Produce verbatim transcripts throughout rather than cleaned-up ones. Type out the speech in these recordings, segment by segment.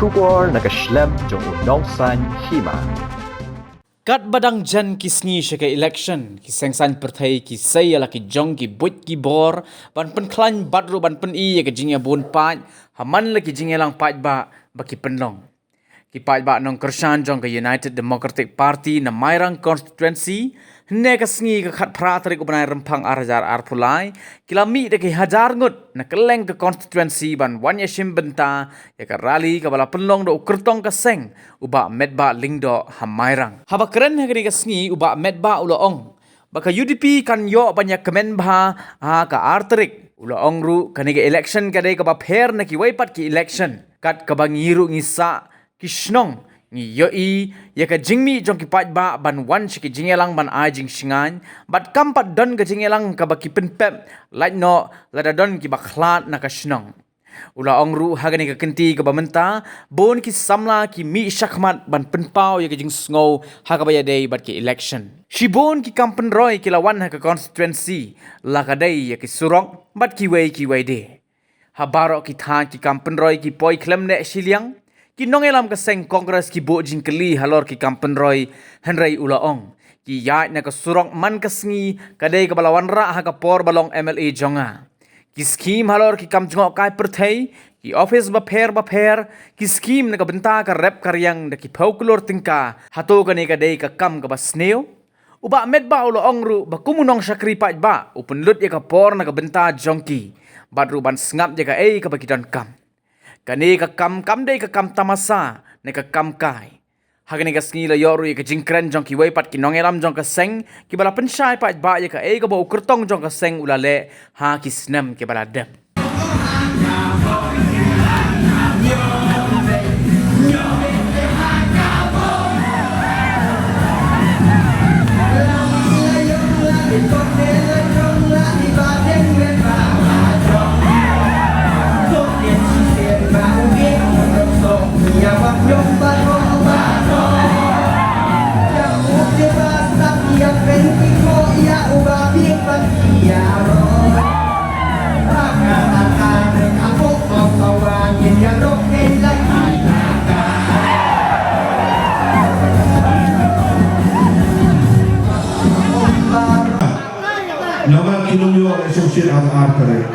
Khubor na ka shlem jong u nongsaiñ hima. Katba dang jan ki sngi sha ka election, ki seng saiñ pyrthei ki sei ïa la ki jong ki buit ki bor ban pynkhlaiñ bad ruh ban pyni ïa ka jingïabun paid ha man la ki jingïalang paidbah ba ki pynlong. Ki paidbah nongkyrshan jong ka United Democratic Party na Mairang constituency, hynne ka sngi ka khatphra tarik u bnai Rymphang ar hajar arphew lai, ki la mih da ki hajar ngut na kylleng ka constituency ban wan ïashim bynta ïa ka rally kaba la pynlong da u kyrtong ka seng, u Bah Metbah Lyngdoh ha Mairang. Haba kren ha kane ka sngi, u Bah Metbah u la ong ba ka U D P kan ïoh ban ïakmen bha ha ka ar tarik. U la ong ruh kane ka election ka dei kaba pher na kiwei pat ki election, kat kaba ngi ruh ngi sah ki shnong, ngi ïohi ïa ka jingmih jong ki paidbah ban wan sha ki jingïalang ban ai jingshngaiñ, bad kam pat don ka jingïalang kaba ki pynpep lait noh lada don kiba khlad na ka shnong. U la ong ruh ha kane ka kynti kaba mynta, bun ki samla ki mih shakhmat ban pynpaw ïa ka jingsngew ha kaba ïadei bad ki election. Shibun ki kam pynroi ki la wan ha ka constituency, la ka dei ïa ki surok bad kiwei kiwei de. Ha baroh ki thaiñ ki kam pynroi ki poi khlem neh shiliang. Ki nongïalam ka seng Congress ki buh jingkylli halor ki kam pynroi, hynrei u la ong, ki ïaid na ka surok man ka sngi ka dei kaba la wanrah ha ka por ba long M L A jong nga. Ki skhim halor ki kam jngohkai pyrthei, ki office bapher bapher, ki skhim na ka bynta ka rep ka riang da ki phew klur tyngka, hato kane ka dei ka kam kaba sniew? U Bah Metbah u la ong ruh ba kum u nongshakri paidbah, u pynlut ïa ka por na ka bynta jong ki bad ruh ban sngap ïa kaei kaba ki donkam. Kane ka kam kam dei ka kam tamasa ne ka kam kai. Ha kane ka sngi la ïoh ruh ïa ka jingkren jong kiwei pat ki nongïalam jong ka seng kiba la pynshai paidbah ïa kaei kaba u kyrtong jong ka seng u la leh ha ki snem kiba la dep. Namar ki nongïoh election state ha ka ar tarik.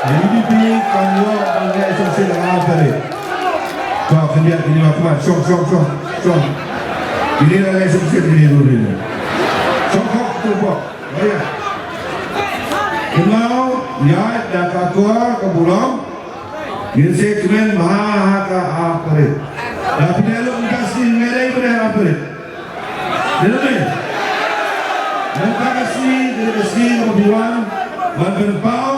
U D P kan ïoh ban leh election state ha ka ar tarik. To, khyndiat, khyndiat, khyndiat, shong, shong, shong, shong. Kine la leh election state kine ruh kine. Shong, shong, shong, shong. Ïa. Kynmaw, ïa, da ka akor ka burom. Ngin sa kmen bha ha ka ar tarik. Da phi dei lok mynta sngi ngi dei phi dei ar tarik. Dei lok ne? Mynta ka sngi, dei ka sngi kaba phi wan ban pynpaw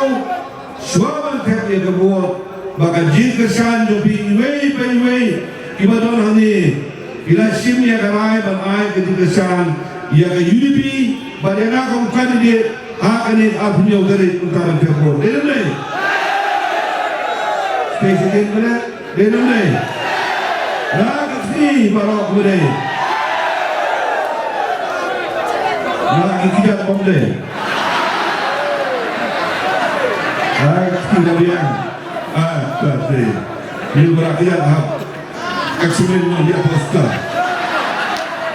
shuwa ban thep ïa ka vote ba ka jingkyrshan jong phi iwei pa iwei kiba don hangne. Ki la shim ïa ka rai ban ai ka jingkyrshan ïa ka U D P bad ïa nga kum u candidate ha kane arphew hynñiew tarik mynta ban thep vote. Dei ne em dei? Stay second, dei ne em dei? Ra ka kti baroh kumne. Ra ki kjat kumne. Ra ki kti da biang. Ah, ka kti. Ni baroh kjat hap. Ka kmen nong ïa posta.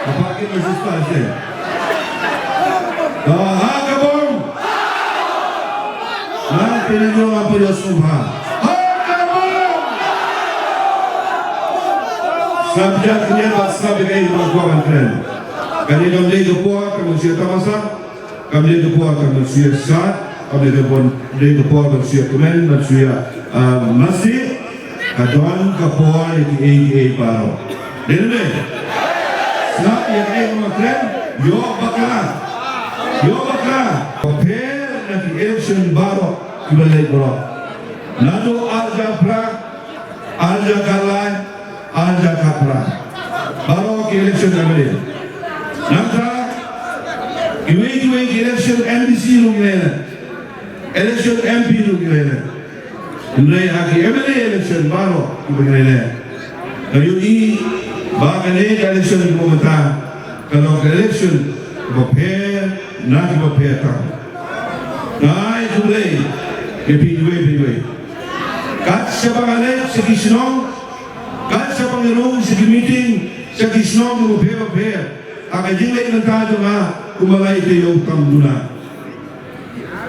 Apa ki posta se? Ka ha ka bom. Nang pynjong apa ïa sumha. Ha ka bom. Sngap ïa kane ba sngap ïa ka ïa ba kwah ban kren. Kane kam dei ka por ka mynsiem tamasa. Kam dei ka por ka mynsiem shad, kam dei ka por, dei ka por ban shu ïa kmen, ban shu ïa, ah, masi, ka don ka por ïa kiei kiei baroh. Dei ne em dei? Sngap ïa kiei kiei baroh, ïoh bakla. Ïoh bakla. Bapher na ki election baroh kiba leit baroh. Naduh ar hajar phra, ar hajar khatlai, ar hajar khatphra. Baroh ki election M L A. Nangta, kiwei kiwei ki election M D C ruh ngi leh. Election M P ruh ngi leh. Hynrei ha ki M L A election baroh kiba ngi leh. Nga ïohi ba kane ka election kiba mynta ka long ka election kiba pher na kiba pher tam. Nga ai khublei ïa phi iwei pa iwei. Kat shaba nga leit sha ki shnong, kat shaba nga rung sha ki meeting sha ki shnong kiba pher bapher, ha ka jingleit mynta jong nga kum u lai taïew tam duna.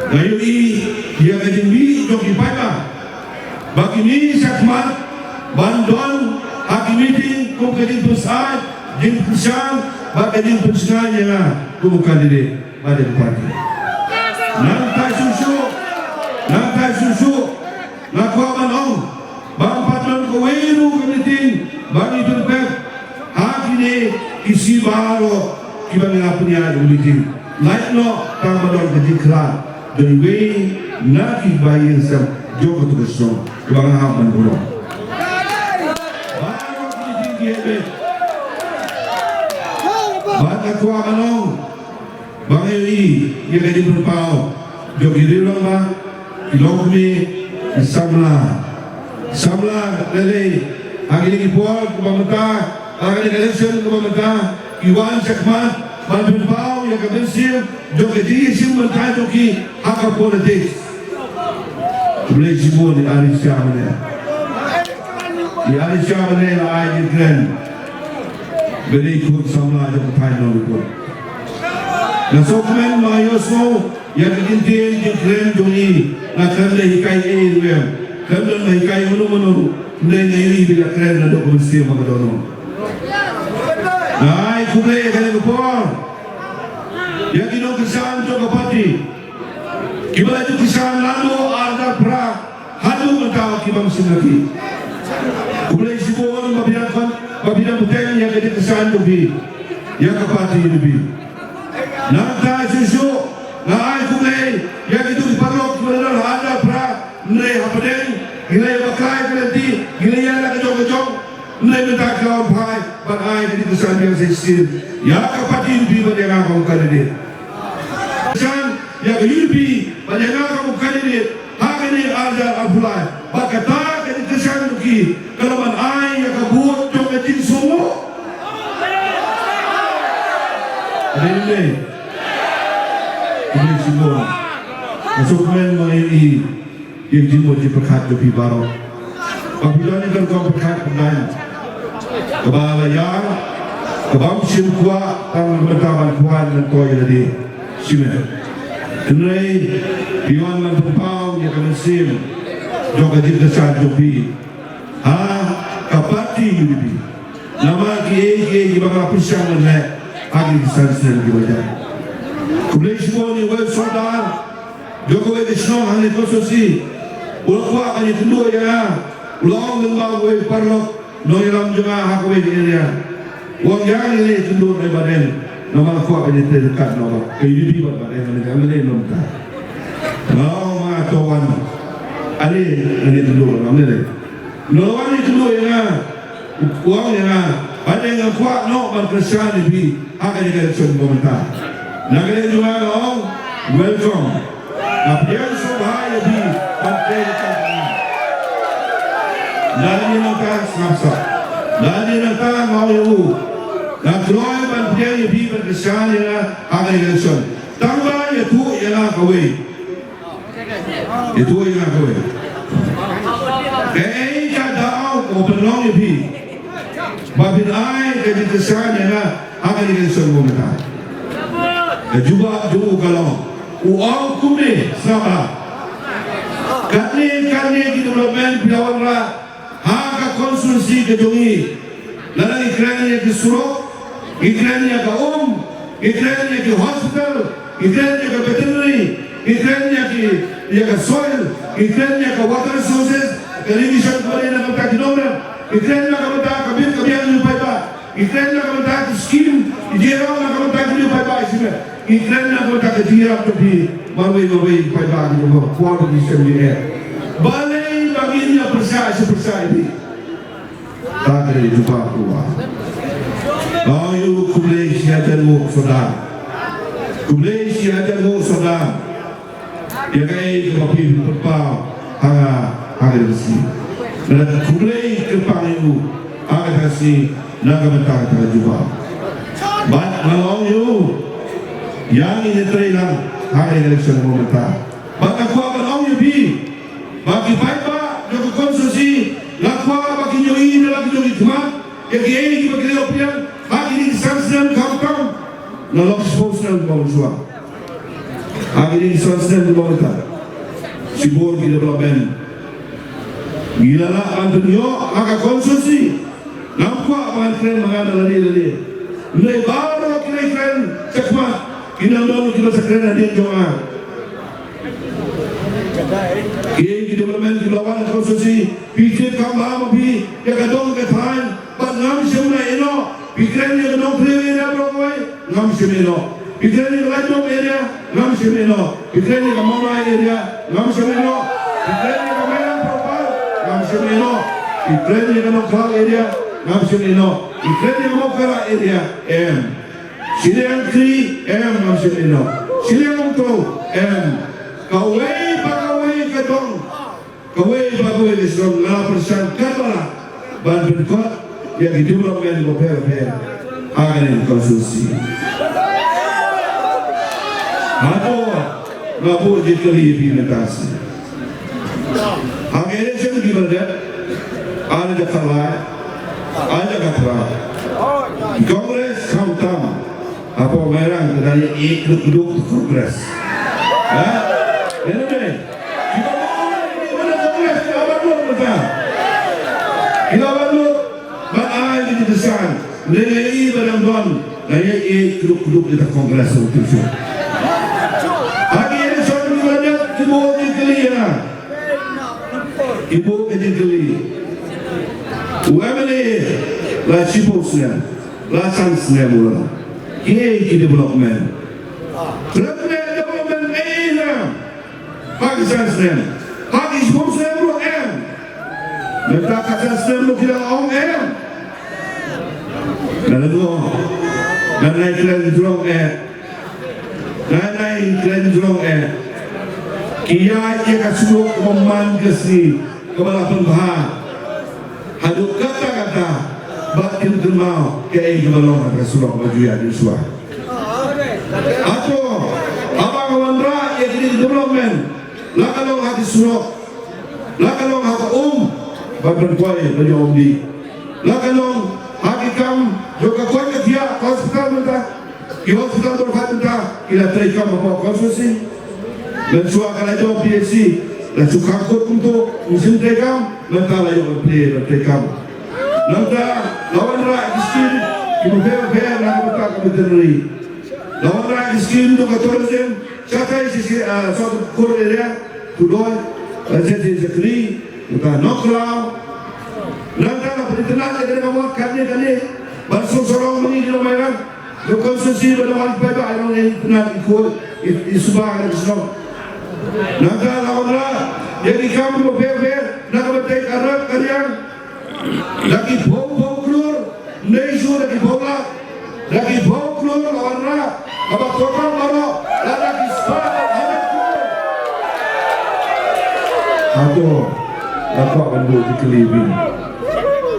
Nga ïohi ïa ka jingmih jong ki paidbah ba ki mih shakhmat ban don ha ki meeting kum ka jingpynsah, jingpynshai bad ka jingpynshngaiñ ïa nga kum u candidate ba dei party. Nangta shuh shuh, nangta shuh shuh, nga kwah ban ong ba ngam pat don kawei ruh ka meeting ba ngi pynpep ha kine ki sngi baroh kiba ngi la pynïaid ha meeting. Lait noh tang ba don ka jingkhlad jong iwei na kiba ïeng sem jong katu ka shnong kaba nga hap ban burom. Baroh ki meeting ki heh beit. Bad nga kwah ban ong ba nga ïohi ïa ka jingpynpaw jong ki rangbah, ki longkmie, ki samla. Samla lei lei ha kine ki por kiba mynta, ha kane ka election kaba mynta, ki wan shakhmat ban pynpaw ïa ka mynsiem jong ka jingïashim bynta jong ki ha ka politics. Khublei shibun ïa i Alisha Mane. Ïa i Alisha Mane la ai jingkren. Ba dei khun samla jong ka thaiñ Nongrikhut. Nga sngewkmen ba nga ïohsngew ïa ka jingkren jong i. Nga khlem da hikai ei ruh em, khlem da hikai mano mano ruh. Hynrei nga ïohi ba i la kren naduh ka mynsiem ba ka dohnud. Nga ai khublei ha kane ka por ïa ki nongkyrshan jong ka party kiba la ju kyrshan naduh ar hajar phra haduh mynta, kiba mynsiem na ki. Khublei shibun ba phi dang khot, ba phi dang bteng ïa ka jingkyrshan jong phi ïa ka party U D P. Nangta shuh shuh nga ai khublei ïa kito ki paralok kiba la don ha ar hajar phra, hynrei hapdeng ki la ïa bakla ïa ka lynti, ki la ïa la ka jong ka jong. Hynrei mynta ki la wan phai ban ai ka jingkyrshan biang sa shisien ïa ka party U D P bad ïa nga kum u candidate. Kyrshan ïa ka U D P bad ïa nga kum u candidate ha kane ar hajar arphew lai. Bad kata ka jingkyrshan jong ki ka la ban ai ïa ka vote jong ka jingsngewnguh. Dei ne em? Dei shibun. Nga sngewkmen ba nga ïohi ïa ka jingmut jingpyrkhat jong phi baroh. Ba phi don ïa ka rukom pyrkhat pyndaiñ kaba la ïar, kaba ym shym kwah tang na ka bynta ban kwah ban toh ïa lade. Shisha. Hynrei phi wan ban pynpaw ïa ka mynsiem jong ka jingkyrshan jong phi ha ka party U D P. Namar kiei kiei kiba nga pyrshang ban leh ha ki san snem kiba jia. Khublei shibun ïa uwei u sordar jong kawei ka shnong hangne constituency. U la kwah ban ïakynduh ïa nga. U la ong lyngba uwei u paralok nongïalam jong nga ha kawei ka area. U ong ïa ngi leh ïakynduh na Bah Deng. Namar kwah ban ïatrei ryngkat noh bad ka U D P bad Bah Deng, nga leh, nga leh noh mynta. Nga ong, ma to wan. Ale ngan ïakynduh, nga leh. Ngan wan ïakynduh ïa nga. U ong ïa nga, Bah Deng, nga kwah noh ban kyrshan ïa phi ha kane ka election ba mynta. Na ka liang jong nga nga ong, welcome. Nga pdiang sngewbha ïa phi ban trei ryngkat bad nga. Lada ym nangta, sngap sah. Lada ym nangta, nga ong ïa u, nga kloi ban pdiang ïa phi ban kyrshan ïa nga ha kane ka election. Tang ba ïathuh ïa nga kawei. Ïathuh ïa nga kawei. Kaei ka daw kaba pynlong ïa phi ba phin ai ka jingkyrshan ïa nga ha kane ka election ba mynta? Ka jubab jong u ka long, u ong kumne, sngap bha. Katne katne ki development phi la wanrah ha ka constituency ka jong ngi. Lada ngi kren ïa ki surok, ngi kren ïa ka um, ngi kren ïa ki hospital, ngi kren ïa ka veterinary, ngi kren ïa ki, ïa ka soil, ngi kren ïa ka water resources, ka irrigation kaba dei na ka bynta ki nongrep, ngi kren na ka bynta ka bit ka biang jong u paidbah, ngi kren na ka bynta ki skim, ngi jia na ka bynta ki jong u paidbah, i skim. Ngi kren na ka bynta ka jingïarap jong phi marwei marwei, paidbah, ki jong u paidbah, ki skim, ngi eh. Balei ba ngin ïa pyrshah, shi pyrshah ïa phi? Ta ka dei jubab u ba. Nga ong ïa u khublei shi hajar nguh sordar. Khublei shi hajar nguh sordar. Ïa kaei kaba phi pynpaw ha nga ha kane ka sngi. Nga khublei kyrpang ïa u ha kane ka sngi na ka bynta kata ka jubab. Bad nga ong ïa u, ïa ngin ïatrei lang ha kane ka election ba mynta. Bad nga kwah ban ong ïa phi ba ki paidbah jong ka Nga kwah ba kin ïohi, ba kin ïohi khmat ïa kiei kiba ki la ïoh pdiang ha kine ki san snem khamtam. Nalor shiphew snem ba mynshuwa, ha kine ki san snem ba mynta, shibun ki development ngi la lah ban pynïoh ha ka constituency. Ngam kwah ban kren ma nga da lade lade. Hynrei baroh ki la kren shakhmat, ki nang don kiba sa kren hadien jong nga. Kiei ki development kiba la wan ha ka constituency, phi tip kham bha ma phi ïa ka dong ka thaiñ, bad ngam shym la ïehnoh. Phi kren ïa ka Nongthliew area baroh kawei, ngam shym ïehnoh. Phi kren ïa ka Laitdom area, ngam shym ïehnoh. Phi kren ïa ka Mawlai area, ngam shym ïehnoh. Phi kren ïa ka Mairang proper, ngam shym ïehnoh. Phi kren ïa ka Nongkhlaw area, ngam shym ïehnoh. Phi kren ïa ka Mawkyrwat area, em. Shiliang Kri, em, ngam shym ïehnoh. Shiliang Umtao, em. Kawei pa kawei ka dong, kawei pa kawei ka shnong, nga la pyrshang katba lah ban pynkut ïa ki development bapher bapher ha kane ka constituency. Hato nga buh jingkylli ïa phi mynta shi? Ha ka election kiba la dep, ar hajar khatlai, ar hajar khatlai, Congress khamtam hapoh Mairang ka dang ïa ïeit kduk kduk Congress. Ha? Ïa ne? Kiba ong ïa ki ba na Congress ki la ban lut mynta. Ki la ban lut ban ai ki jingkyrshan. Hynrei nga ïohi ba dang don, nga ïa ïeit kduk kduk ïa ka Congress ha u tieng shuh. Ha ki election kiba la dep ki buh jingkylli ïa nga. Ki buh ka jingkylli. U MLA la shiphew snem, la san snem u la. Kiei ki development? Lada development ei ei na ha ki san snem, ha ki shiphew snem ruh em. Mynta ka san snem ruh ki la ong em. Nga la ong, nga nai kren jrong eh. Nga nai kren jrong eh. Ki ïaid ïa ka surok kaba man ka sngi, kaba la pynbha. Haduh katta katta ba kin kynmaw kaei kaba long ha ka surok ba ju ïaid mynshuwa. Hato haba nga wanrah ïa kine ki development, la ka long ha ki surok, la ka long ha ka um ba pynpoi ba ïoh um dih, la ka long ha ki kam jong ka koit ka khiah, ka hospital mynta, ki hospital ba pynta, ki la treikam hapoh constituency. Mynshuwa ka la ïoh PHC, la shu khang kut kumto, ym shym treikam, mynta la ïoh ban plie ban treikam. Nangta la wanrah ki skim kiba pher pher na ka bynta ka veterinary. La wanrah ki skim jong ka tourism shatai shi shi, ah, South Khur area, Tudoi, la shet shi Jakri, nangta Nongkhlaw. Nangta la pynitynnad ïa kane ka ward katne katne ban sngewsarong ma ngi ki nong Mairang. Ka constituency ba don ki paidbah, ïa ngi itynnad, i khun, i, i suba ha ka shnong. Nangta la wanrah ïa ki kam kiba pher pher na ka bynta ka rep ka riang. Da ki phew phew klur, ym dei shuh da ki phew lak, da ki phew klur la wanrah. Haba total baroh la da ki spah hajar klur. Hato nga kwah ban buh jingkylli ïa phi?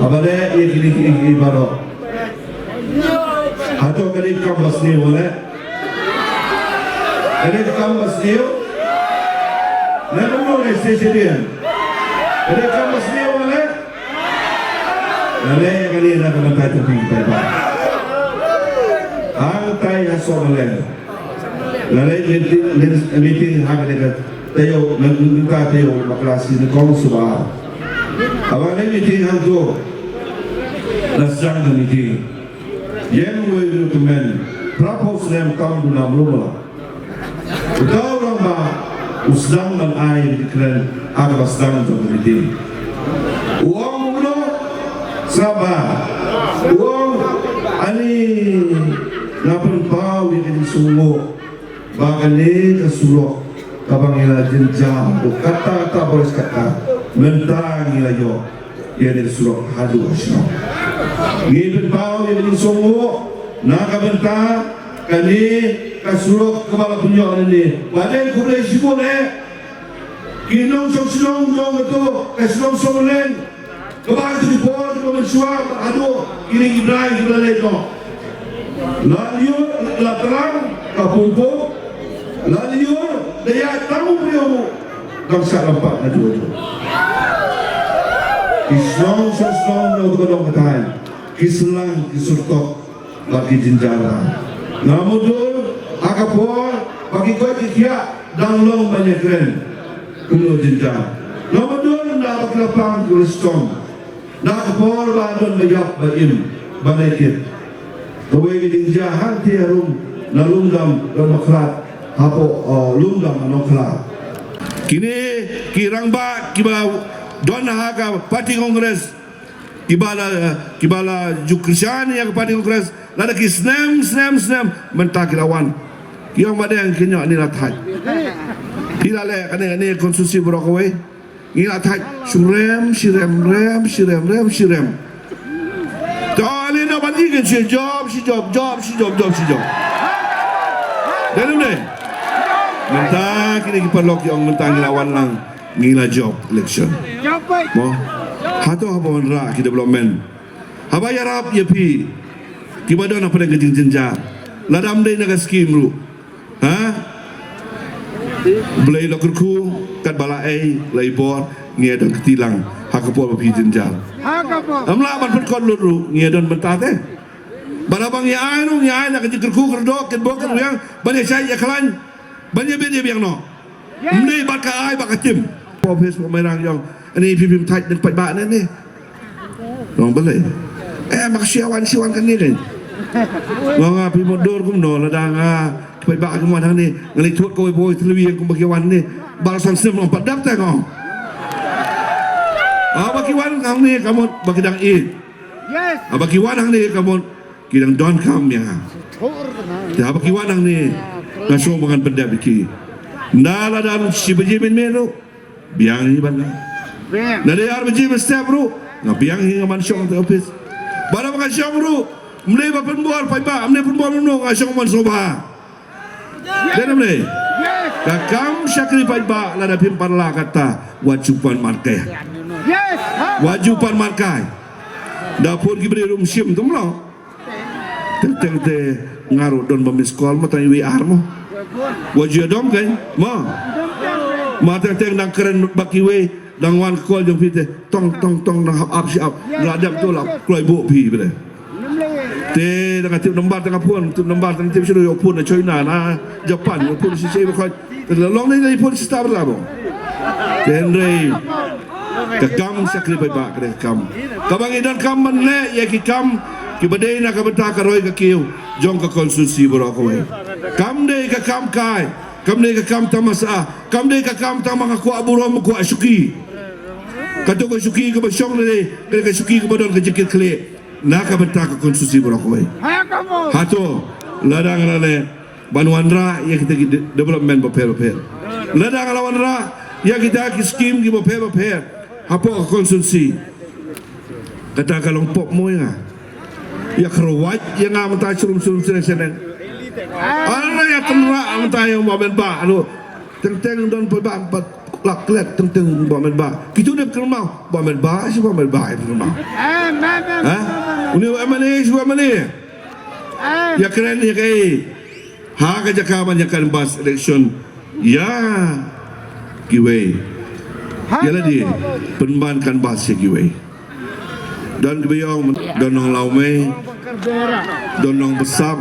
Haba leh ïa kine kiei kiei baroh, hato ka dei ka kam ba sniew ne? Ka dei ka kam ba sniew? Ne kumno ne, shisha shisha? Ka dei ka kam ba sniew ne? Lada ïa kane na ka bynta jong phi ki paidbah, hangtai ha Sohmynlen, lada ïa meeting, meeting ha kane ka taïew, mynta taïew bakla shi nyngkong suba. Haba lada ïa meeting hangto, la sdang ka meeting. Ïeng uwei u tymmen, phra phew snem tam duna mluh mluh. Uta u rangbah u sdang ban ai ïa ki kren ha kaba sdang jong ka meeting. U ong kumno? Sngap bha. U ong, ani, nga pynpaw ïa ka jingsngewnguh ba kane ka surok kaba ngi la jynjar haduh katta katta baroh katta, mynta ngi la ïoh ïa kane ka surok haduh ha shnong. Ngi pynpaw ïa ka jingsngewnguh na ka bynta kane ka surok kaba la pynïoh nangne. Ba dei, khublei shibun eh ki nongshong shnong jong kato ka shnong Sohmynlen, kaba ha kito ki por kiba mynshuwa haduh kine ki bnai kiba la leit noh, la lyiur la tlang ka pung pung, la lyiur da ïaid tang u briew, dang shah lampat naduh naduh. Ki shnong sha shnong na ka dong ka thaiñ, ki slang ki surtok bad ki jynjar. Nga mutdur ha ka por ba ki koit ki khiah dang long ban ïakren kumno jynjar. Nga mutdur na ba ki la pang ki la shitom. Na ka por ba don ba ïap ba im ba leh kit. Kawei ka jingjia hangtei harum na Lumdam don ba khlad hapoh, uh, Lumdam na Nongkhlaw. Kine ki rangbah kiba don ha ka party Congress, kiba la, kiba la ju kyrshan ïa ka party Congress lada ki snem snem snem, mynta ki la wan. Ki ong ba dang ki ñiah ni la thait. Phi la leh kane kane konstituensi baroh kawei. Ngi la thait shirem shirem rem shirem rem shirem. To ale na ban ïa kan shi job shi job job shi job job shi job. Dei ne em? Mynta kine ki paralok ki ong mynta ngi la wan lang, ngi la jop election. Mo. Hato haba wanrah ki development, haba ïarap ïa phi kiba don ha pdeng ka jingjynjar, lada ym dei na ka skim ruh. Ha? Blei la kyrkhu katba la ai, la ai bor, ngi ïa don kti lang ha ka por ba phi jynjar. Ym lah ban pynkut lut ruh, ngi ïa don bynta te. Bad haba ngi ai ruh, ngi ai na ka jingkyrkhu kyrdoh, kyrdoh kyrwiang ban ïa shait ïa khlaiñ, ban ïa bit ïa biang noh. Ym dei bad ka ai bad ka tim. Pop Facebook mai rang ïong, ani phi phim thait dang paidbah ne ne. Long balei? Eh, mak shi wan shi wan kane kan. Long nga phi mutdur kumno lada nga paidbah ki wan hangne, nga leit thut kawei boi thlwi kum ba ki wan ne. Bal san snem long pat dap te ngong. Ah, ba ki wan hangne ka mut ba ki dang ïeit. Ah, ba ki wan hangne ka mut ki dang donkam ïa nga. Te haba ki wan hangne nga sngew ba ngan pyndep ïa ki. Nda lada shi baje mynmiet ruh, biang hi ban nga. Nda dei ar baje mynstep ruh, nga biang hi, nga man shong te office. Bad haba nga shong ruh, ym dei ba pynbor paidbah, ym dei pynbor mynno, nga shong man sngewbha. Dei ne ym dei? Ka kam shakri paidbah lada phim pat lah katta, wat ju pan markai. Wat ju pan markai. Da phone ki briew ruh ym shim, to mo. Teng teng te nga ruh don ba miss call mo, tang iwei ar mo. Wat ju ïadom kein mo. Ma teng teng dang kren bad kiwei, dang wan ka call jong phi te tong tong tong, dang hap ap shi ap, la dep to la kloi buh phi bad. Te dang tip nambar, tang phone, tip nambar, tang tip shi ruh ïoh phone na China, na Japan, ïoh phone shi shi ba khoi. Te la long ne la ïoh phone shi star la mo. Te hynrei ka kam shakri paidbah ka dei ka kam kaba ngi donkam ban leh ïa ki kam kiba dei na ka bynta ka roi ka kiew jong ka konstituensi baroh kawei. Kam dei ka kam kai, kam dei ka kam tamasa, kam dei ka kam tang ba nga kwah burom, kwah shuki. Kato ka shuki kaba shong ne dei ka shuki kaba don ka jingkit khlieh na ka bynta ka konstituensi baroh kawei. Hato lada nga la leh ban wanrah ïa kita ki de-, development bapher bapher. Lada nga la wanrah ïa kita ki skim ki bapher bapher hapoh ka konstituensi, kata ka long pop mo ïa nga. Ïa kyrwat ïa nga mynta shrum shrum shneng shneng. Ala ïa tynrah mynta ïa u Bah Metbah. Aduh. Teng teng don paidbah pat lak klet, teng teng Bah Metbah. Kitu dep kyrmau Bah Metbah, shi Bah Metbah ïa kyrmau. Ha? Uni u M L A, shi u M L A. Ïa kren ïa kaei? Ha ka jaka ban ïa canvass election ïa kiwei, ïa lade pynban canvass ïa kiwei. Don kiba ïong, don Nonglawmei, don Nongbsap.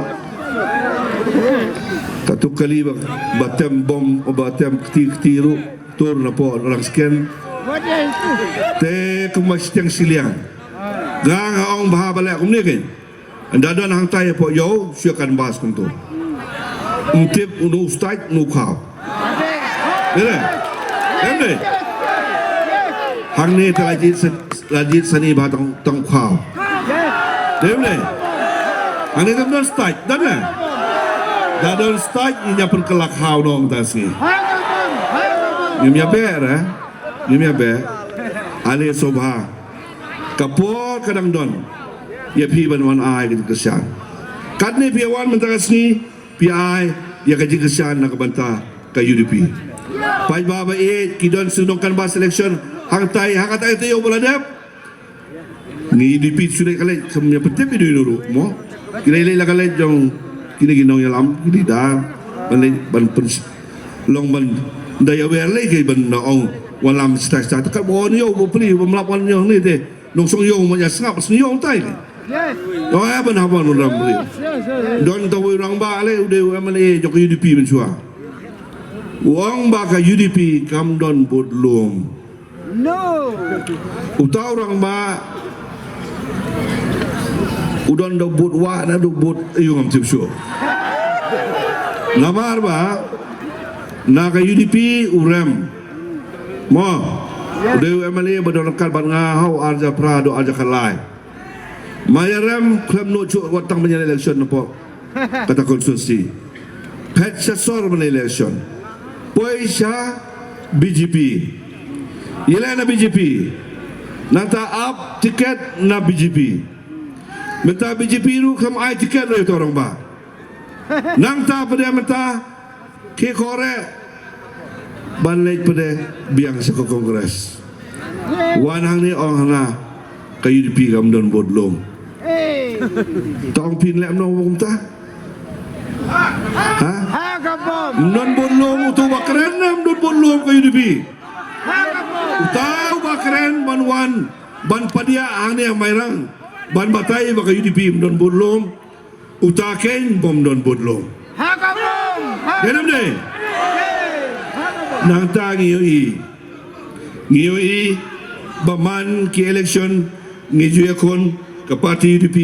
Katu kali ba, ba tem bom, ba tem kti kti ruh, tur na po rang sken. Te kumba shiteng shiliang. Nga nga ong bha ba leh kumne kein. Ynda don hangtai hapoh ïew, shu canvass kumto. Ym tip uno u stait, uno u khaw. Dei ne? Em dei? Hangne te la jied sa-, la jied sani bha tang, tang u khaw. Dei ne? Hangne te don stait, don ne? Da don stait, ngin ïa pynkylla khaw noh mynta sngi. Ngim ïa beh re? Ngim ïa beh. Ale sngewbha. Ka por ka dang don ïa phi ban wan ai ka jingkyrshan. Katne phi wan mynta ka sngi, phi ai ïa ka jingkyrshan na ka bynta ka U D P. Paidbah ba ïeit, ki don shu nong canvass election hangtai, ha katai te ïew ba la dep. Ngi U D P shu leit ka leit, kam ïa pyntip ïa u ruh mo. Ki leit leit la ka leit jong kine ki nongïalam, ki leader ban leit ban pyn-, long ban da ïa wer lei ki ban da ong. Wan lam sita sita, te kat ba wan ïew ba pli ba mlap wan ïew ni te. Nongshong ïew ma ïa sngap sngap ïew tai. Yes. Oi, ban haba nong ram ri. Yes, yes, yes. Don ta wei rangbah le u dei u M L A jong ka U D P mynshuwa. U ong ba ka U D P kam don vote lum. No. Uta u rangbah u don da vote wah na da vote ïew ngam tip shuh. Namar ba na ka U D P u rem. Mo. U dei u M L A ba don ryngkat bad nga ha u arhajar phra haduh arhajar khatlai. Ma ïa rem khlem noh shuh wat tang ban ïa election na pdeng kata constituency. Phet sha sor ban election. Poi sha B J P. Ïaleh na B J P. Nangta ap tiket na B J P. Mynta B J P ruh kam ai tiket ruh ïa uta u rangbah. Nangta pat de mynta ki kore ban leit pat de biang sha ka Congress. Wan hangne ong hana ka U D P kam don vote lum. Tang phin leh kumno kumta? Ha? Ha ka bom. Ym don vote lum uta u ba kren ne ym don vote lum ka U D P. Ha ka bom. Uta u ba kren ban wan ban padiah hangne ha Mairang ban batai ba ka U D P ym don vote lum. Uta kein bym don vote lum. Ha ka bom. Ha. Kane ym dei. Nangta ngi ïohi. Ngi ïohi ba man ki election ngi ju ïakhun ka party U D P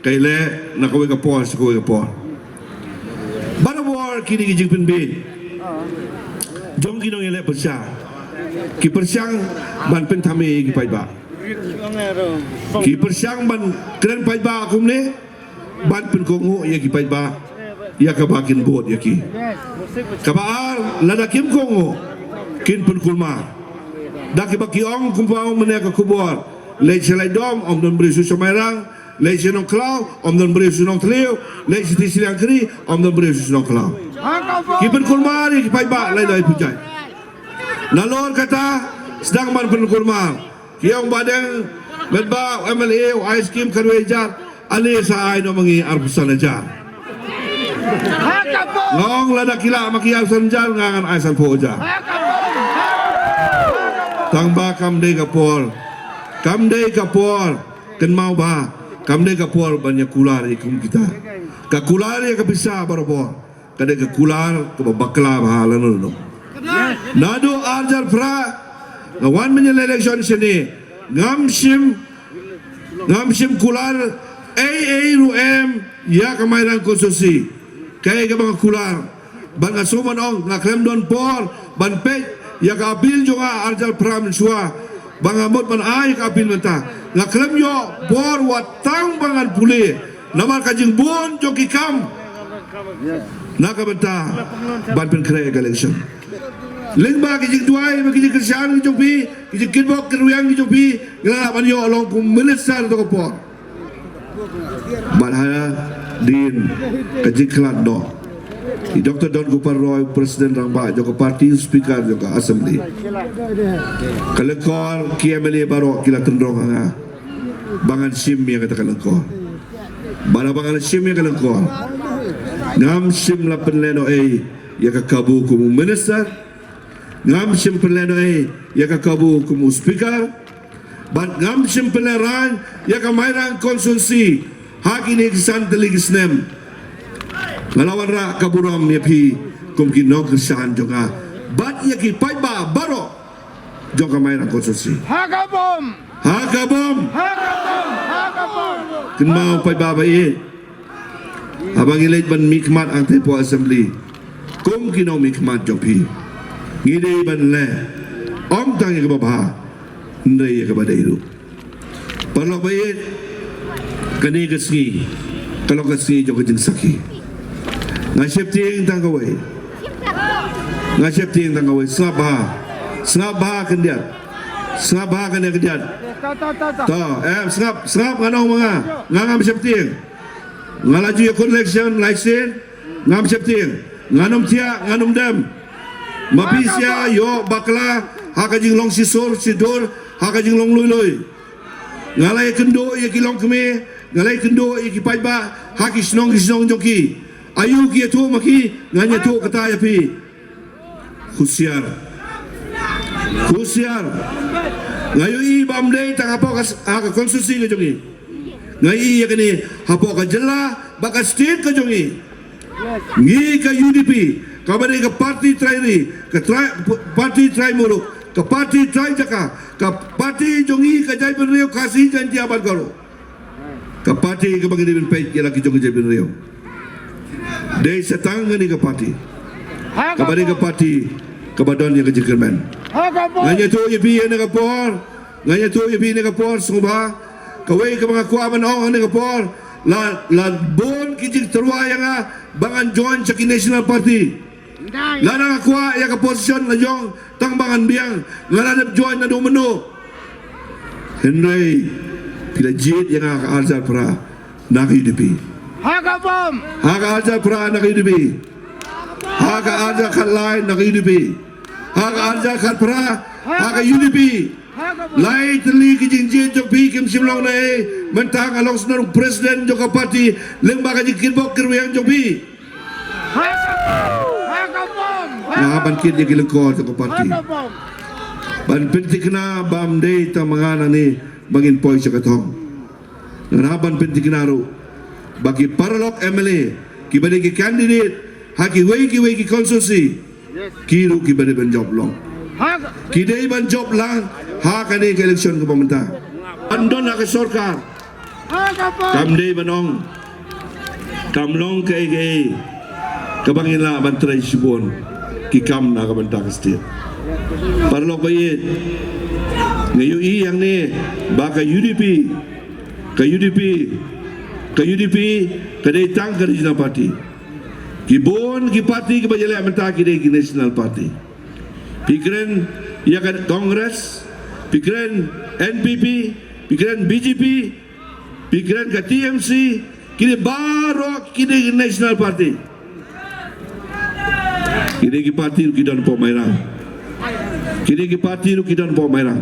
ka ïaleh na kawei ka por sha kawei ka por. Barabor kine ki jingpynbeit jong ki nongïaleh pyrshah ki pyrshang ban pynthame ïa ki paidbah. Ki pyrshang ban kren paidbah kumne ban pynkohnguh ïa ki paidbah ïa kaba kin vote ïa ki. Kaba ar, lada kim kohnguh kin pynkulmar. Da kiba ki ong kumba ong mynne ka khubor, leit sha Laitdom ym don briew shu sha Mairang, leit sha Nongkhlaw ym don briew shu Nongthliew, leit sha Shiliang Kri ym don briew shu Nongkhlaw. Ki pynkulmar ïa ki paidbah lai lai pujai. Nalor kata sdang ban pynkulmar. Ki ong ba dang met ba u M L A u ai skim khatwei hajar, ale sa ai noh ma ngi arphew san hajar. Nga ong lada ki lah ma ki arphew san hajar nga ngan ai sanphew hajar. Tang ba kam dei ka por, kam dei ka por, kynmaw ba kam dei ka por ban ïa kular ïa kum kita. Ka kular ïa ka pisa barabor. Ka dei ka kular kaba bakla bha lano lano. Naduh arhajar phra nga wan mynta election shane ngam shim, ngam shim kular ei ei ruh em ïa ka Mairang constituency. Kaei kaba nga kular ban nga sngewbha ban ong nga khlem don por ban peit ïa ka appeal jong nga arhajar phra mynshuwa ba nga mut ban ai ka appeal mynta. Nga khlem ïoh por wat tang ba ngan pule namar ka jingbun jong ki kam. Na ka bynta ban pynkhreh ka election. Lyngba ki jingduwai bad ki jingkyrshan ki jong phi, ki jingkitbok kitrwiang ki jong phi, nga lah ban ïoh long kum minister da ka por. Bad hadien ka jingkhlad noh, i Doctor Don Gopal Roy, President Rangbah jong ka party, Speaker jong ka Assembly, ka lyngkor ki M L A baroh ki la tynrong ha nga ba ngan shim ïa kata ka lyngkor. Bad haba nga la shim ïa ka lyngkor, ngam shym la pynlehnohei ïa ka kabu kum u minister, ngam shym pynlehnohei ïa ka kabu kum u speaker, bad ngam shym pynlehraiñ ïa ka Mairang constituency ha kine ki san tylli ki snem. Nga la wanrah ka burom ïa phi kum ki nongkyrshan jong nga bad ïa ki paidbah baroh jong ka Mairang constituency. Ha ka bom. Ha ka bom. Ha ka bom. Ha ka bom. Kynmaw paidbah ba ïeit, haba ngi leit ban mihkhmat hangtei hapoh Assembly kum ki nongmihkhmat jong phi, ngi dei ban leh ym tang ïa kaba bha hynrei ïa kaba dei ruh. Paralok ba ïeit, kane ka sngi ka long ka sngi jong ka jingsakhi. Nga sheptieng tang kawei. Nga sheptieng tang kawei. Sngap bha. Sngap bha khyndiat. Sngap bha khyndiat khyndiat. To, em, sngap, sngap, nga ong ma nga. Nga ngam sheptieng. Nga la ju ïakhun election lai sien. Ngam sheptieng. Ngan ym thiah, ngan ym dem. Ma phi sha ïoh bakla ha ka jinglong shisur shidur, ha ka jinglong lui lui. Nga la ïakynduh ïa ki longkmie, nga la ïakynduh ïa ki paidbah ha ki shnong ki shnong jong ki. Aïu ki ïathuh ma ki, ngan ïathuh kata ïa phi. Husiar. Husiar. Nga ïohi ba ym dei tang hapoh ka, ha ka constituency ka jong ngi. Nga ïohi ïa kane hapoh ka jylla bad ka state ka jong ngi. Ngi ka U D P, kaba dei ka party trai ri, ka trai, party trai muluk, ka party trai jaka, ka party jong ngi ka jaitbynriew Khasi, Jaiñtia bad Garo. Ka party kaba ngi dei ban peit ïa la ki jong ka jaitbynriew. Dei sa tang kane ka party kaba dei ka party kaba don ïa ka jingkyrmen. Nga ïathuh ïa phi ha kane ka por, nga ïathuh ïa phi ha kane ka por sngewbha. Kawei kaba nga kwah ban ong ha kane ka por, la, la bun ki jingtyrwa ïa nga ba ngan join sha ki national party. Lada nga kwah ïa ka position la jong tang ba ngan biang, nga la dep join naduh mynno. Hynrei phi la jied ïa nga ha ka arhajar phra na ka U D P. Ha ka bom. Ha ka arhajar phra na ka U D P. Ha ka arhajar khatlai na ka U D P. Ha ka arhajar khatphra ha ka U D P. Lai tylli ki jingjied jong phi kim shym long naei. Mynta nga long snar president jong ka party lyngba ka jingkyrpad kyrwiang jong phi. Nga hap ban kit ïa ki lyngkor jong ka party ban pynthikna ba ym dei tang ma nga nangne ba ngin poi sha ka thong. Nga hap ban pynthikna ruh ba ki paralok M L A kiba dei ki candidate ha kiwei kiwei ki constituency, ki ruh kiba dei ban jop lang, ki dei ban jop lang ha kane ka election kaba mynta. Ban don ha ka sorkar kam dei ban ong, kam long kaei kaei kaba ngin lah ban trei shibun ki kam na ka bynta ka state. Paralok ba ïeit, nga ïohi hangne ba ka U D P, ka U D P, ka U D P ka dei tang ka regional party. Ki bun ki party kiba ïaleh mynta ki dei ki national party. Phi kren ïa ka Congress, phi kren N P P, phi kren B J P, phi kren ka T M C, kine baroh kine ki national party. Kine ki party ruh ki don hapoh Mairang. Kine ki party ruh ki don hapoh Mairang.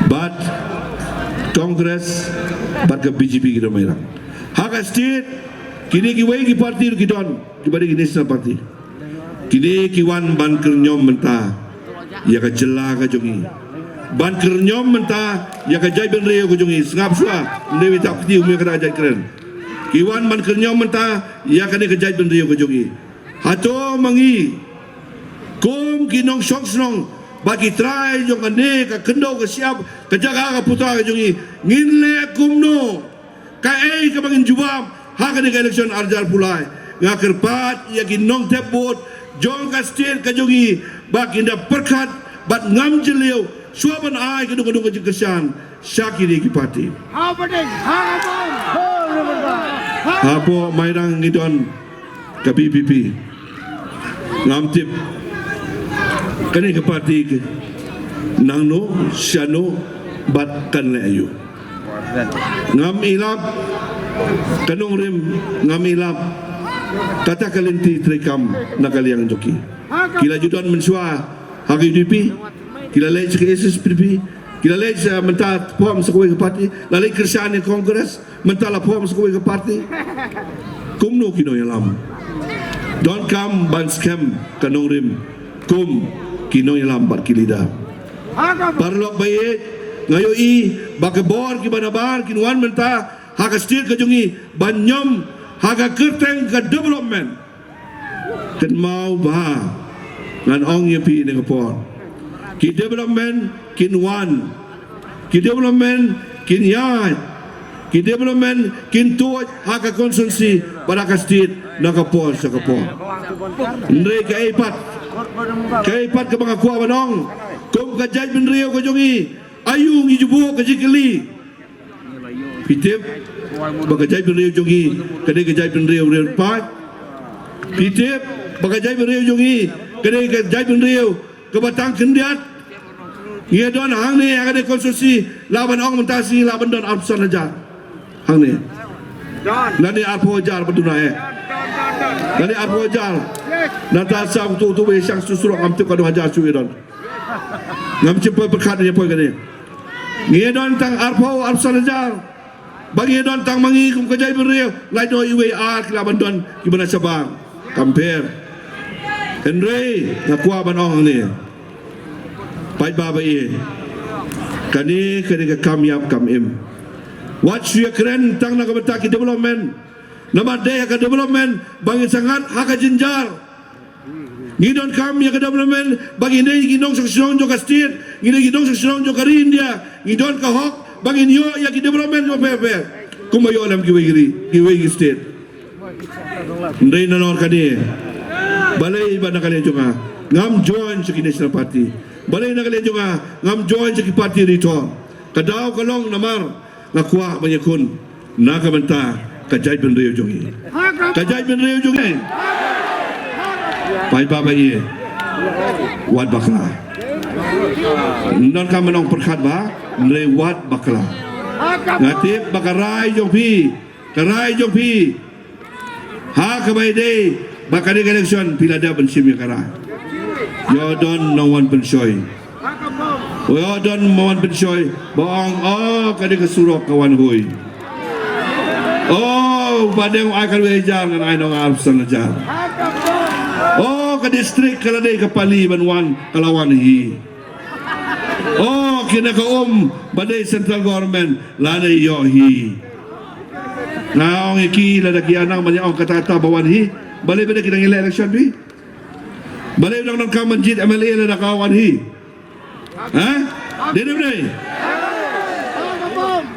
Bad Congress bad ka B J P ki don Mairang. Ha ka state kine kiwei ki party ruh ki don, kiba dei ki national party. Kine ki wan ban kyrñiom mynta ïa ka jylla ka jong ngi, ban kyrñiom mynta ïa ka jaitbynriew ka jong ngi. Sngap shuwa, ym dei ba ïa tap kti um ïa ka da jait kren. Ki wan ban kyrñiom mynta ïa kane ka jaitbynriew ka jong ngi. Hato ma ngi kum ki nongshong shnong bad ki trai jong kane ka khyndew ka shyiap, ka jaka ka putra ka jong ngi, ngin leh kumno? Kaei kaba ngin jubab ha kane ka election arhajar arphew lai? Nga kyrpad ïa ki nongthep vote jong ka state ka jong ngi ba kin da pyrkhat bad ngam jylliew shuwa ban ai kano kano ka jingkyrshan sha kine ki party. Hapoh Mairang ngi don ka V P P. Ngam tip kane ka party ka nangno, shano bad kan leh aïu. Ngam ïalap ka nongrim, ngam ïalap kata ka lynti treikam na ka liang jong ki. Ki la ju don mynshuwa ha ka U D P, ki la leit sha ka S S P D P, ki la leit sha, mynta form sha kawei ka party, la leit kyrshan ïa ka Congress, mynta la form sha kawei ka party. Kumno ki nongïalam? Donkam ban skhem ka nongrim kum ki nongïalam bad ki leader. Paralok ba ïeit, nga ïohi ba ka bor kiba nabar kin wan mynta ha ka state ka jong ngi ban ñiom ha ka kyrteng ka development. Kynmaw bha, ngan ong ïa phi ha kane ka por, ki development kin wan, ki development kin ïaid, ki development kin tuid ha ka constituency bad ha ka state na ka por sha ka por. Hynrei kaei pat, kaei pat kaba nga kwah ban ong, kum ka jaitbynriew ka jong ngi, aïu ngi ju buh ka jingkylli? Phi tip ba ka jaitbynriew jong ngi ka dei ka jaitbynriew rit paid? Phi tip ba ka jaitbynriew jong ngi ka dei ka jaitbynriew kaba tang khyndiat? Ngi don hangne ha kane ka constituency, lah ban ong mynta shi lah ban don arphew san hajar hangne. Lane arphew hajar ba duna eh. Lane arphew hajar. Nangta sa utu utu ba ïashang shuh surok, ngam tip katno hajar shuh ïa don. Ngam shym poi pyrkhat ïa poi kane. Ngi don tang arphew, arphew san hajar. Ba ngi don tang ma ngi kum ka jaitbynriew, lait noh iwei ar ki lah ban don kiba na shabar. Kam pher. Hynrei nga kwah ban ong hangne, Paidbah ba ïeit, kane ka dei ka kam ïap kam im. Wat shu ïakren tang na ka bynta ki development. Namar dei ha ka development ba ngin sa ngat ha ka jynjar. Ngi donkam ïa ka development ba ngin dei ki nongshong shnong jong ka state, ngin dei ki nongshong shnong jong ka ri India. Ngi don ka hok ba ngin ïoh ïa ki development jong pher pher kumba ïoh lem kiwei ki ri, kiwei ki state. Hynrei na nor kane, balei ba na ka liang jong nga ngam join sha ki National Party? Balei na ka liang jong nga ngam join sha ki party ri thor? Ka daw ka long namar nga kwah ban ïakhun na ka bynta ka jaitbynriew jong ngi. Ka jaitbynriew jong ngi. Paidbah ba ïeit, wat bakla. Ym donkam ban ong pyrkhat ba, hynrei wat bakla. Nga tip ba ka rai jong phi, ka rai jong phi ha kaba ïadei bad kane ka election, phi la dep ban shim ïa ka rai. Ïoh don nongwan pynshoi. Ïoh don nongwan pynshoi ba ong, "Oh, kane ka surok ka wan hoi. Oh, ba dang ai ka wei hajar, ngan ai nong arphew san hajar. Oh, ka district ka la dei ka pali ban wan, ka la wan hi. Oh, kine ka um ba dei central government, la dei ïoh hi." Nga ong ïa ki, lada ki ïa nang ban ïa ong kata kata ba wan hi, balei ba dei ki dang ïaleh election phi? Balei u dang donkam ban jied M L A lada ka wan hi? Ha? Dei ne ym dei?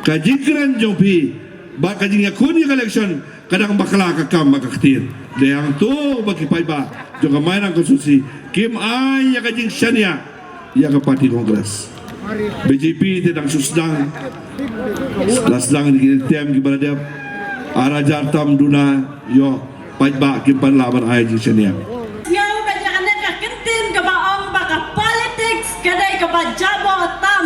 Ka jingkren jong phi bad ka jingïakhun ïa ka election ka dang bakla ka kam bad ka ktien. Dei hangto ba ki paidbah jong ka Mairang constituency kim ai ïa ka jingshaniah ïa ka party Congress. B J P te dang shu sdang, la sdang ïa ki tem kiba la dep, ar hajar tam duna, ïoh paidbah kim pat lah ban ai jingshaniah. Nga u ba ïa kane ka kyntien kaba ong ba ka politics ka dei kaba jaboh tam,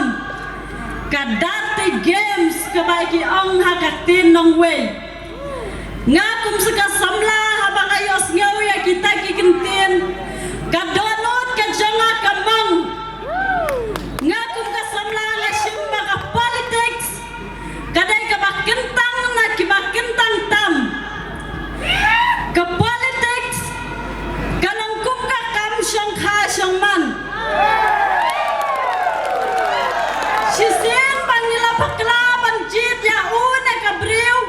ka dirty games kaba ki ong ha ka ktien nongwei. Nga kum sa ka samla haba nga ïohsngew ïa kita ki kyntien, ka dohnud ka jong nga ka mang. Nga kum ka samla nga shim ba ka politics ka dei kaba kyntang na kiba kyntang tam. Ka politics ka long kum ka kam shongkha shongman. Shisien ba ngi la bakla ban jied ïa u ne ka briew,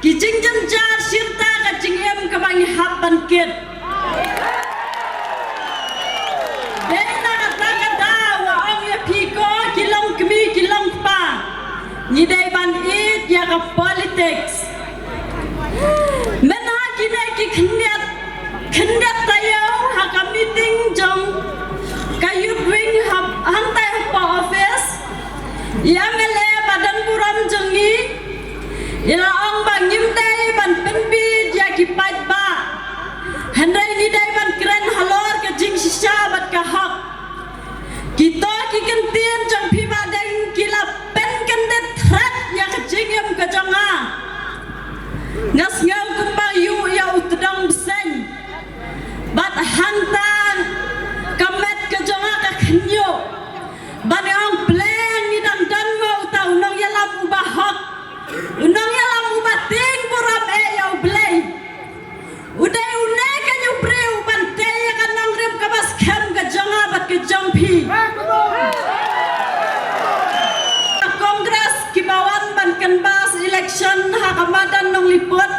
ki jingjynjar shirta ka jingim kaba ngi hap ban kit. Dei na kata ka daw nga ong ïa phi ko ki long kmie ki long kpa, ngi dei ban ïeit ïa ka politics. Mynta kine ki khyndiat, khyndiat taïew ha ka meeting jong ka Youth Wing ha, hangtai hapoh office, i M L A ba don burom jong ngi i la ong ba ngim dei ban pynbieit ïa ki paidbah, hynrei ngi dei ban kren halor ka jingshisha bad ka hok. Kito ki kyntien jong phi ba dang ki la pynkyndit thret ïa ka jingim ka jong nga. Nga sngew kumba ïuh ïa u tdong bseiñ. Bad hangta ka met ka jong nga ka khynñiuh. Ban ong pyrshah ngi dang don mo uta u nongïalam uba hok, u nongïalam uba tieng burom eh ïa U Blei. U dei une ka ñiuh briew ban tei ïa ka nongrim kaba skhem ka jong nga bad ka jong phi. Ka Congress kiba wan ban canvass election ha ka madan Nongliput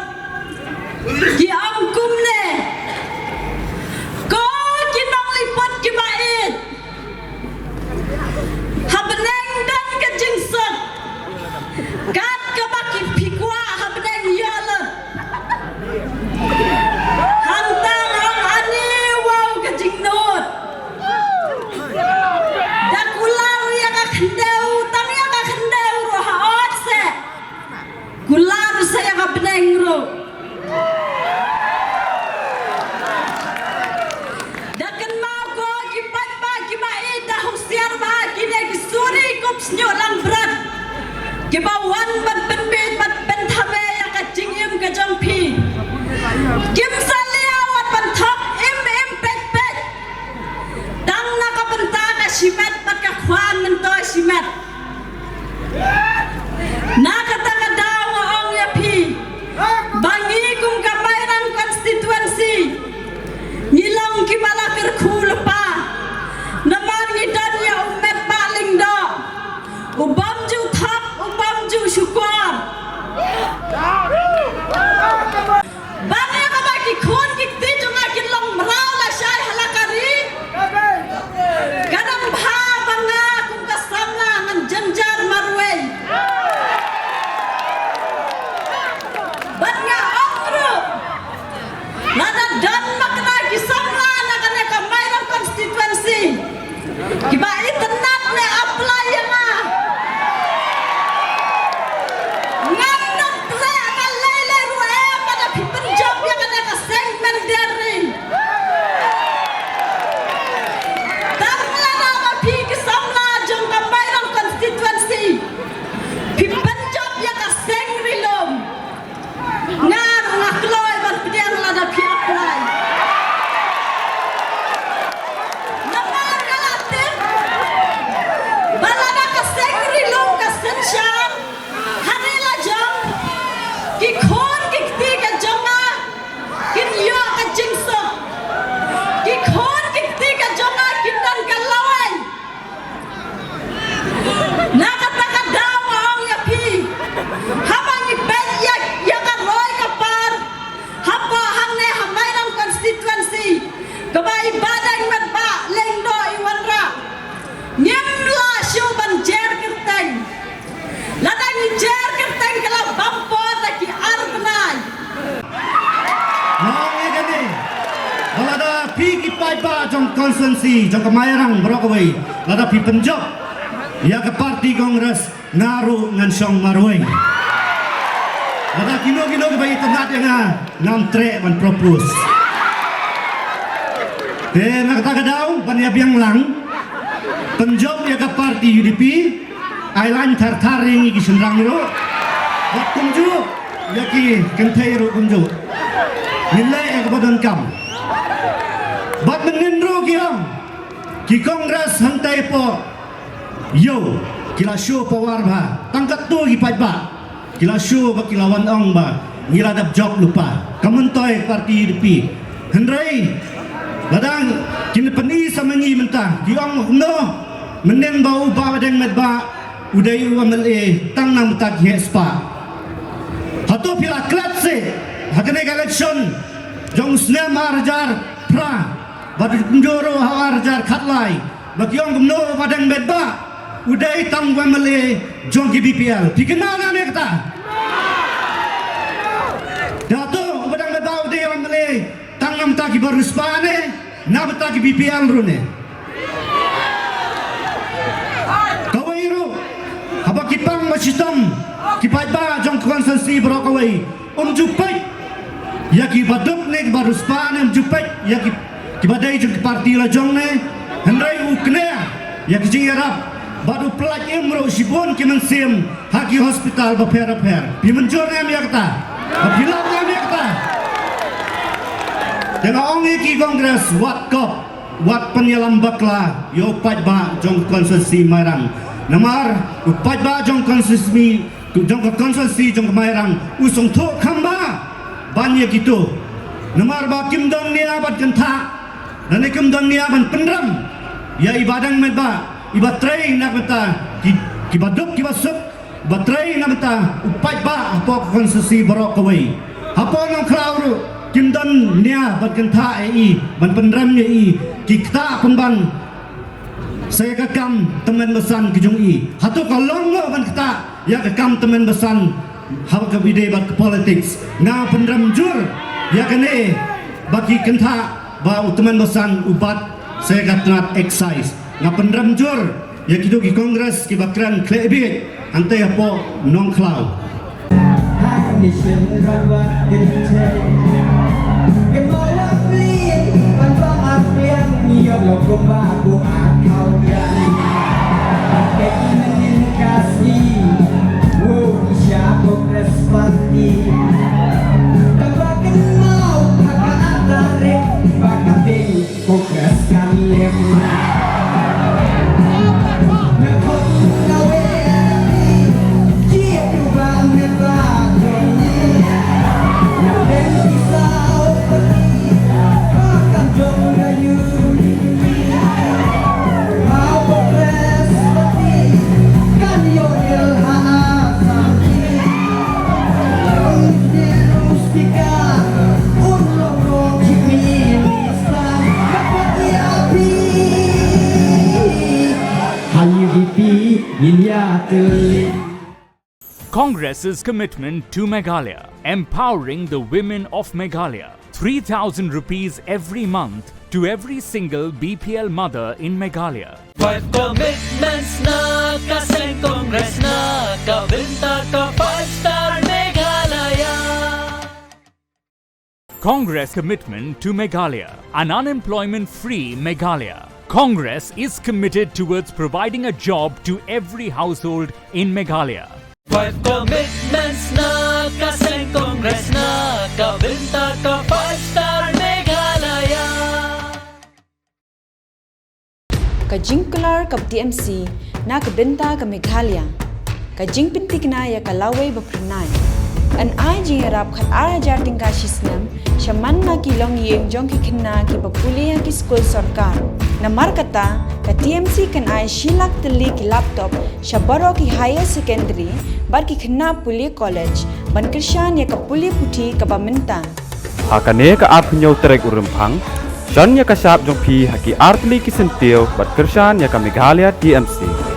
ki ong kumne: Ko ki Nongliput kiba ïeit, ha bneng don ka jingsuk, kat kaba ki phi kwah ha bneng ïoh lut. Hangta nga ong ani, wow, ka jingnud. Da kular ïa ka khyndew, tang ïa ka khyndew ruh ha ot se. Kular sa ïa ka bneng ruh. Da kynmaw ko ki paidbah kiba ïeit, da husiar bha kine ki suri kup shñiuh langbrot kiba wan ban pynbieit ban pynthame ïa ka jingim ka jong phi. Kim sa liaw wat ban thok im im peit peit. Tang na ka bynta ka shimet bad ka khwan myntoi shimet. Na kata ka daw nga ong ïa phi ba ngi kum ka Mairang constituency ngi long kiba la kyrkhu lypa. Namar ngi don ïa u constituency jong ka Mairang baroh kawei, lada phi pynjop ïa ka party Congress, nga ruh ngan shong marwei. Lada kino kino kiba itynnad ïa nga, ngam treh ban propose. Te na kata ka daw ban ïa biang lang, pynjop ïa ka party U D P, ai lain thar thar ïa ngi ki shynrang ruh. Bad kumjuh ïa ki kynthei ruh kumjuh. Ngin leh ïa kaba donkam. Bad mynnin ruh ki ong, ki Congress hangtai hapoh Ïew, ki la show power bha. Tang katto ki paidbah ki la show ba ki la wan ong ba ngi la dep jop lypa. Ka myntoi party U D P. Hynrei lada kin pyni sa ma ngi mynta, ki ong kumno, mynnin ba u Bah Wadeng Metbah u dei u M L A tang na mynta ki heh spah. Hato phi la klet seh ha kane ka election jong u snem ar hajar phra bad u pynjur ruh ha ar hajar khatlai, ba ki ong kumno u Bah Wadeng Metbah u dei tang u M L A jong ki B P L? Phi kynmaw ne em ïa kata? Te hato u Bah Wadeng Metbah u dei u M L A tang na bynta kiba riewspah ne na bynta ki B P L ruh ne? Kawei ruh, haba ki pang ba shitom ki paidbah jong ka constituency baroh kawei, um ju peit ïa kiba duk ne kiba riewspah ne, um ju peit ïa ki, kiba dei jong ki party la jong ne. Hynrei u kynnoh ïa ki jingïarap bad u pyllait im ruh shibun ki mynsiem ha ki hospital bapher bapher. Phi mynjur ne em ïa kata? Bad phi lap ne em ïa kata? Te nga ong ïa ki Congress, wat kop, wat pynïalam bakla ïa u paidbah jong ka constituency Mairang. Namar u paidbah jong ka constituency, jong ka constituency jong ka Mairang u sngewthuh kham bha ban ïa kito. Namar ba kim don nia ban kynthah, lane kim don nia ban pynrem ïa i Bah Wadeng Metbah, iba trei na ka bynta ki, kiba duk kiba suk, ba trei na ka bynta u paidbah hapoh ka constituency baroh kawei. Hapoh Nongkhlaw ruh kim don nia ban kynthah ïa i, ban pynrem ïa i, ki ktah pynban sa ïa ka kam tymmen basan ka jong i. Hato ka long noh ban ktah ïa ka kam tymmen basan ha kaba ïadei bad ka politics? Nga pynrem jur ïa kane ba ki kynthah ba u tymmen basan u bat sa ïa ka tnat excise. Nga pynrem jur ïa kito ki Congress kiba kren khleh bieit hangtei hapoh Nongkhlaw. Congress's commitment to Meghalaya, empowering the women of Meghalaya. Three thousand rupees every month to every single B P L mother in Meghalaya. Five commitments na ka seng Congress na ka bynta ka five star Meghalaya. Congress commitment to Meghalaya, an unemployment-free Meghalaya. Congress is committed towards providing a job to every household in Meghalaya. Five commitments na ka seng Congress na ka bynta ka five star Meghalaya. Ka jingkular ka T M C na ka bynta ka Meghalaya. Ka jingpynthikna ïa ka lawei ba phyrnai. Yn ai jingïarap khat ar hajar tyngka shi snem sha man la ki longïing jong ki khynnah kiba pule ha ki skul sorkar. Namar kata, ka T M C kan ai shi lak tylli ki laptop sha baroh ki higher secondary bad ki khynnah pule college ban kyrshan ïa ka pule puthi kaba mynta. Ha kane ka arphew hynñiew tarik u Rymphang, shon ïa ka shap jong phi ha ki artylli ki syntiew bad kyrshan ïa ka Meghalaya T M C.